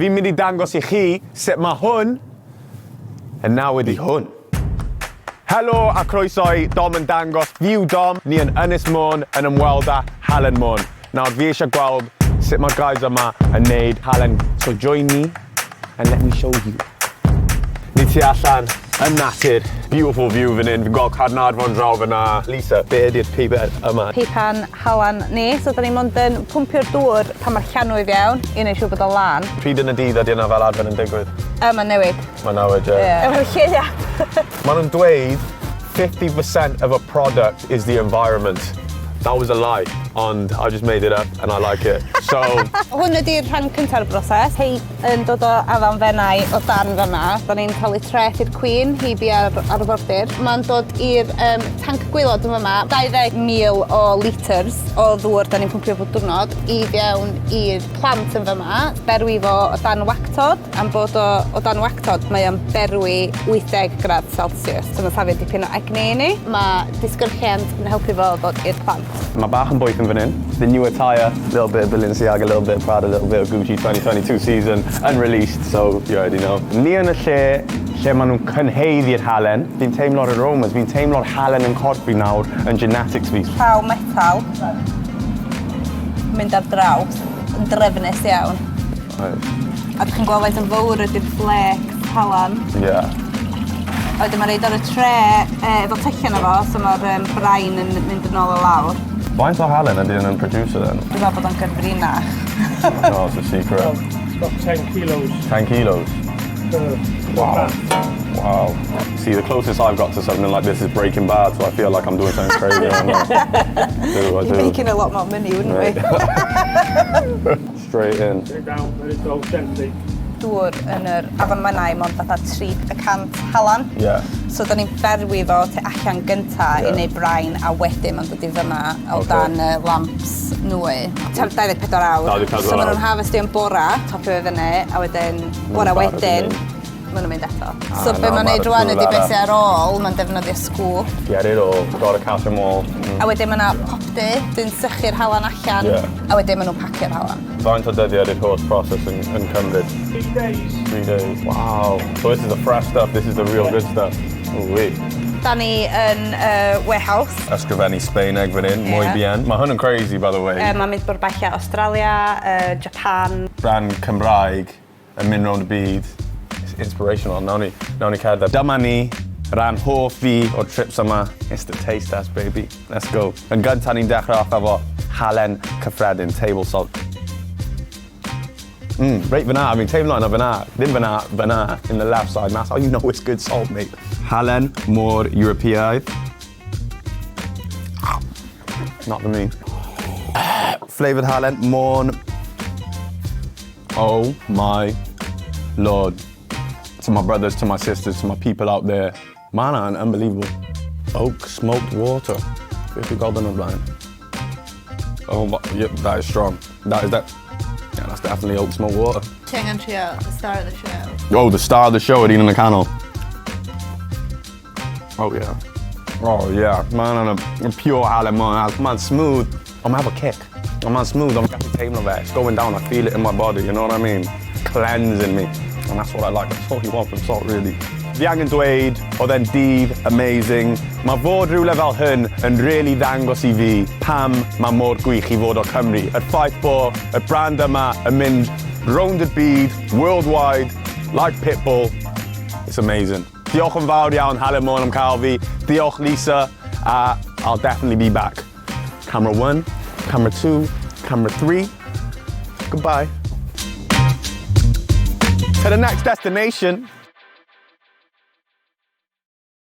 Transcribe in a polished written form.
Fi'n mynd i dangos i chi sut mae hwn yn newid i hwn. Helo a croeso i Dom yn Dangos. Fi yw Dom, ni yn Ynys Môn yn ymweld â Halen Môn. Nawr fi eisiau gweld sut mae'r guys yma yn neud halen, so join me and let me show you. Ni tu allan yn natur. Beautiful view fan hyn, fi'n gweld Caernarfon draw fan'na. Lisa, be ydi'r peipen yma? Peipan halan ni, so 'dan ni mond yn pwmpio'r dŵr pan ma'r llanw i fewn i neud siŵr bod o lan. Pryd yn y dydd ydi hwnna fel arfer yn digwydd? Yy ma'n newid. Ma'n newid ie. Ie. Efo'r lleuad. Ma' nw'n dweud 50% of a product is the environment. That was a lie, ond I just made it up and I like it. So... Hwn ydi'r rhan cynta'r broses. Peip yn dod o Afon Fenai o dan fyma. Da ni'n talu treth i'r Queen, hi bia'r arfordir. Mae'n dod i'r um, tanc gwaelod yn fyma. 20,000 o litres o ddŵr da ni'n pwmpio bob diwrnod i fewn i'r plant yn fyma. Berwi fo o dan wactod. Am bod o o dan wactod mae o'n berwi 80 gradd Celsius so ma'n safio dipyn o egni i ni. Ma' disgyrchiant yn helpu fo ddod i'r plant. Mae bach yn boeth yn fan hyn. The new attire, little bit of Balenciaga, little bit of Prada, little bit of Gucci 2022 season unreleased, so you already know. Ni yn y lle lle maen nhw'n cynheiddi'r halen. Fi'n teimlo'r aromas, fi'n teimlo'r halen yn corff fi nawr, yn genetics fi. Rhaw metal mynd ar draws yn drefnus iawn. Reit. A dych chi'n gweld faint o fowr ydi'r flakes halan. Ie. A wedyn ma'n roid ar y tre yy efo tyllau yno fo so ma'r yym brain yn mynd yn ôl a lawr. Faint o halen ydi yn producer then? Dwi me'wl bod o'n gyfrinach. Oh it's a secret. It's about 10 kilos. 10 kilos? Per Wow. batch. Wow. See, the closest I've got to something like this is Breaking Bad, so I feel like I'm doing something crazy. I know. Do, I You're do. making a lot more money, wouldn't we? Straight in. Straight down, let it go gently. Dŵr yn yr Afon Menai mond fatha 3% halan. Yeah. So da ni'n berwi fo tu allan gynta yeah. i wneud brain a wedyn mae'n dod i fyma o okay. dan y lamps nwy. 24 awr. 24 So maen nhw'n harvestio yn bora, topio fe fyny, a wedyn bora wedyn, maen nhw'n mynd eto. Ah, So be na, mae'n ma'r neud rwan ydy beth arall. sydd ar ôl, mae'n defnyddio sgŵp. Get it all, gotta catch 'em all. A wedyn mae yna popty sy'n sychu'r halan allan. Yeah. A wedyn maen nhw'n pacio'r halan. Faint o dyddiau ydy'r holl process yn, yn cymryd? 3 days. 3 days. Wow. So this is the fresh stuff, this is the real good stuff. Ooh wee. Da ni yn warehouse. Ysgrifennu Sbaeneg fan hyn, muy Ie. bien. Mae hwn yn crazy, by the way. Mae'n mynd bwrdd bella Australia, Japan. Brand Cymraeg yn mynd rownd y byd. It's inspirational. Nawn ni cerdded. Dyma ni, rhan hoff fi o'r trips yma. It's the taste test, baby. Let's go. Yn gyntaf ni'n dechrau off efo halen cyffredin, table salt. Reit fyna, fi'n teimlo yna fyna. Ddim fyna, fyna, in the left side. That's how you know it's good salt, mate. Halen môr Ewropeaidd. Not for me. Flavoured halen, Môn. Oh my lord. To my brothers, to my sisters, to my people out there. Ma' hwnna'n unbelievable. Oak smoked water. Beth fi gweld yn o'r blaen? Oh, my, yep, that is strong. That is that. Yeah, that's definitely oak smoked water. Ti angen trio the star of the show. Oh, the star of the show ydy un yn y canol. Oh yeah. Oh yeah. Mae'n a pure halen man. Mae'n smooth. Ond mae'n efo kick. Ond mae'n smooth, ond gallu teimlo fe. It's going down, I feel it in my body, you know what I mean? Cleansing me. And that's what I like. That's all you want from salt, really. Fi angen dweud, oedd e'n dydd amazing. Mae fod rhywle fel hyn yn really ddangos i fi pam mae mor gwych i fod o Cymru. Y ffaith bod y brand yma yn mynd rownd y byd, worldwide, like Pitbull, it's amazing. Diolch yn fawr iawn Halen Môn am cael fi. Diolch Lisa, a I'll definitely be back. Camera one, camera two, camera three. Goodbye. To the next destination.